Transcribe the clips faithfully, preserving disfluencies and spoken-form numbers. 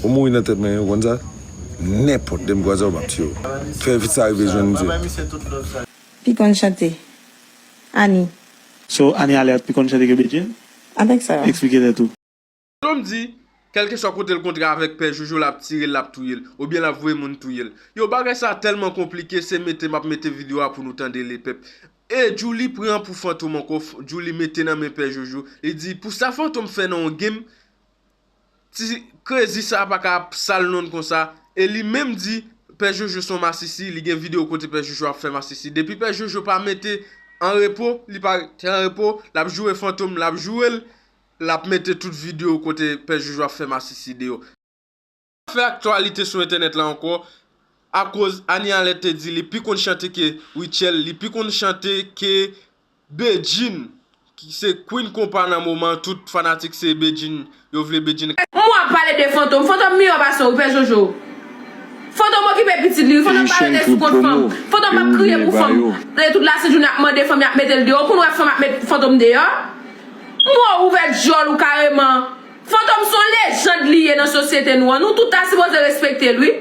Ou mouri nan tèt mwen, ou konn sa? Nenpòt lè m kwaze w, m ap tiye w. Fè sa rive jwenn misye. Pi konn chante. Ani. So, Ani Alerte pi konn chante ke Bedjine? Avèk sa. Eksplike tèt ou. Fantom di, kèlkeswa kote l kontre avèk Pè Jojo, l ap tire l, l ap touye l, oubyen l ap voye moun touye l. Yo, bagay sa tèlman konplike, se mete m ap mete videyo a pou nou tande, lepèp. E Djouly pran pou Fantom ankò, Djouly mete nan men Pè Jojo. Li di, pou sa Fantom fè nan yon game, ti krezi sa pa ka ap sal non l konsa. E li menm di, Pè Jojo se yon masisi, li gen videyo kote Pè Jojo ap fè masisi. Depi Pè Jojo pa mete an repo, li pa rete an repo, l ap joure Fantom, l ap joure l, l ap mete tout videyo kote Pè Jojo ap fè masisi deyò. Fè aktyalite sou entènèt la ankò, akoz Ani Alerte te di li pi konn chante ke Rutshelle, li pi konn chante ke Bedjine, ki se Queen konpa nan moman, tout fanatik se Bedjine, yo vle Bedjine. M w ap pale de Fantom, Fantom miyò pase w wi Pè Jojo. Fantom okipe pitit li wi, Fantom pa rete sou kont fanm, Fantom p ap kriye pou fanm. Tout lasent jounen ap mande fanm, y ap mete l deyò, ou konn wè fanm ap met Fantom deyò? M w ouvè dyòl ou kareman. Fantom se yon lejand li ye nan sosyete nou an. Nou tout ta sipoze respekte l wi.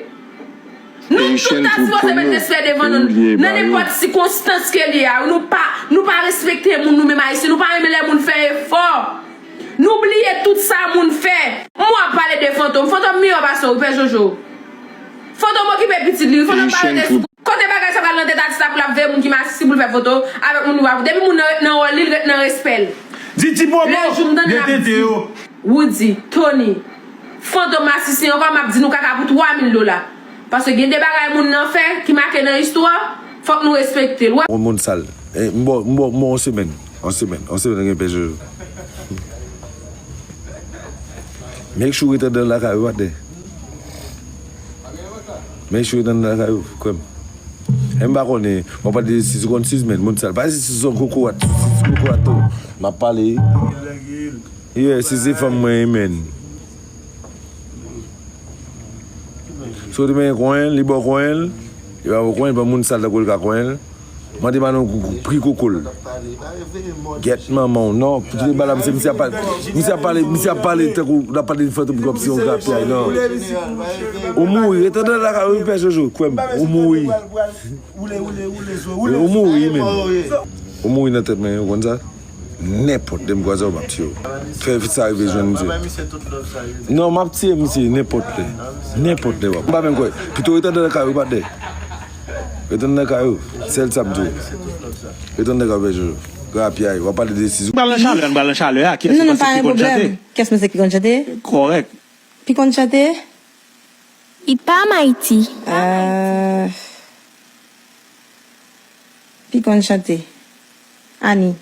Nou tout ta sipoze met respè devan nou nan nenpòt sikonstans ke li ye a wi. Nou pa, nou pa respekte moun nou menm Ayisyen. Nou pa renmen lè moun fè efò. Nou bliye tout sa moun fè. M w ap pale de Fantom. Fantom miyò pase w wi Pè Jojo. Fantom okipe pitit li wi. Fantom pa rete sou Kote bagay sa pral nan tèt atis la pou l ap veye moun ki masisi pou l fè foto avèk moun li pa vle. Depi moun nan ret nan wòl li, l ret nan respè l. Di ti bobo, gen tete yo. Woody, Tony, Fantom masisi ankò, m ap di nou kaka pou twa mil dola. Paske gen de bagay moun nan fè ki make nan istwa, fòk nou respekte l. Yon moun sal. M ba w yon semèn. Yon semèn. Yon semèn gen pè Jojo. Make sure w ret anndan lakay ou patnè. Make sure w ret anndan lakay ou, kwè m. E m pa konnen, w ap pale de Sisi, ou konn Sisi, men moun sal. Pa Sisi se yon kokorat, Sisi kokorat tou. M ap pale. Yeah, Sisi fanm mwen, men. Si w te menm konyen l, li ba w konyen l, li pa ba w konyen l, pa moun sal tankou l ka konyen l. Mande Manon pri koko l. Gyèt manman w non. Pou tout bala misye, misye ap pale, misye ap pale, misye ap pale tankou l ap pale de Fantom kòmsi yon grapyay non. Ou mouri, ret anndan lakay ou wi pè Jojo, kwè m, ou mouri. Ou mouri men. Ou mouri nan tèt mwen, ou konn sa? Nenpòt lè m kwaze w, m ap tiye w. Fè sa rive jwenn misye. Non, m ap tiye misye nenpòt lè. Nenpòt lè w ap. M pa menm kwè. Pito ret anndan lakay ou patnè. Ret anndan kay ou. Sèl sa m di w. Ret anndan kay ou pè Jojo. Grapyay, w ap pale de Sisi. Ann pral nan chalè, ann pral nan chalè a. Kiyès ou panse ki konn chante? Kiyès ou panse ki konn chante? Kòrèk. Pi konn chante? Li pa Mayti. Ah. Pi konn chante. Ani.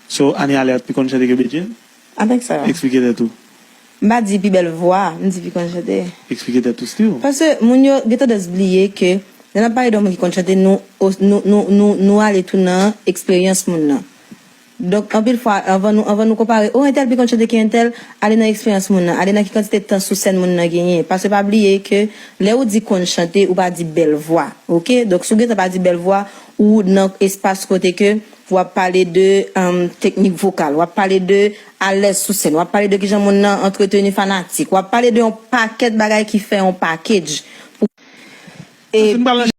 So, Ani Alerte pi konn chante ke Bedjine? Avèk sa. Eksplike tèt ou. M pa di pi bèl vwa, m di pi konn chante. Eksplike tèt ou still. Paske moun yo gen tandans bliye ke lè n ap pale de yon moun ki konn chante, nou, nou, nou, nou, nou ale tou nan eksperyans moun nan. Donk, anpil fwa, anvan nou, anvan nou konpare, o, entèl pi konn chante ke entèl, ale nan eksperyans moun nan, ale nan ki kantite tan sou sèn moun nan genyen. Paske pa bliye ke lè ou di konn chante, ou pa di bèl vwa. Oke? Donk, si w gentan pa di bèl vwa, ou nan espas kote ke w ap pale de um, teknik vokal, w ap pale de alèz sou sèn, w ap pale de kijan moun nan antreteni fanatik, w ap pale de yon pakèt bagay ki fè yon package. Pou, e,